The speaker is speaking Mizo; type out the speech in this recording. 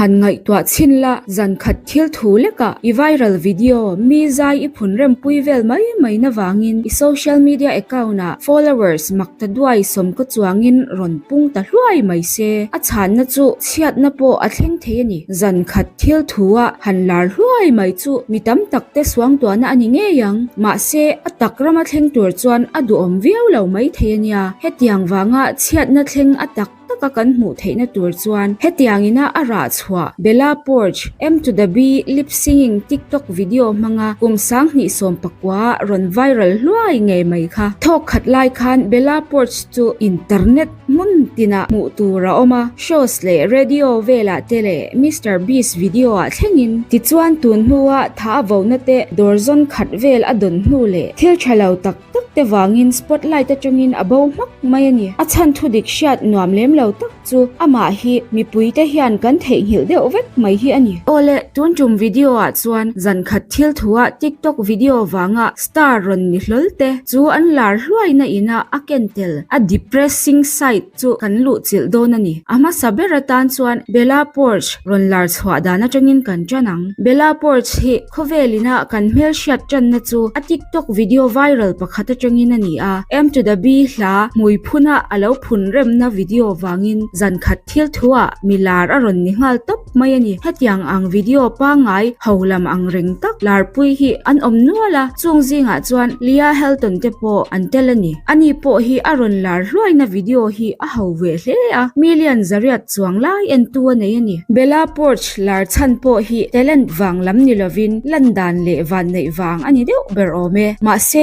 Han ngaihtuah chhin la, zan khat thil thu lekah i viral video mi zai i phun rempui vel mai mai na vangin i social media account ah followers mak ta duai sawm ka chuangin rawn pung ta hluai mai se. A chhanna chu chhiatna pawh a thleng thei a ni. Zan khat thil thu a han lar hluai mai chu mi tam tak te suangtuahna a ni ngei ang. Mahse, a tak rama thleng tur chuan a duhawm viau lo mai thei a nia. Hetiang vanga chhiatna thleng a tak taka kan hmuh theihna tur chuan hetiang ina a rah chhuah Bella Poarch, M to the B lip singing TikTok video hmanga kum 2019 rawn viral hluai ngei mai kha. Thawk khat lai khan Bella Poarch chu internet hmun tinah hmuh tur a awm a, shows leh radio velah te leh Mister Beast video ah thlengin. Tichuan tun hnua tha a vona te dawr zawn khat vel a dawn hnu leh thil tha lo tak tak te vangin spotlight atangin a bo hmak mai a ni. A chhan thu dik hriat nuam lem lo tak chu amah hi mipui te hian kan theihnghilh deuh vek mai hi a ni. Awle, tun tum video ah chuan zan khat thil thu ah TikTok video vanga star rawn ni hlawl te chu an lar hluaina ina a ken tel a depressing side chu kan luh chilh dawn a ni. A hmasa ber atan chuan Bella Poarch rawn lar chhuah dan atangin kan tan ang. Bella Poarch hi khawvel ina kan hmelhriat tanna chu a TikTok video viral pakhat atangin a ni a. M to the B hla hmui phuna a lo phun remna video vangin zan khat thil thuah mi lar a rawn ni nghal tawp mai a ni. Hetiang ang video pangngai ho lam ang reng tak larpui hi an awm nual a, chung zingah chuan Leah Helton te pawh an tel a ni. Ani pawh hi a rawn lar hluaina video hi a ho ve hle a, million zariat chuang lai entu a nei a ni. Bella Poarch lar chhan pawh hi talent vang lam ni lovin lan dan leh vanneih vang a ni deuh ber awm e. Mahse.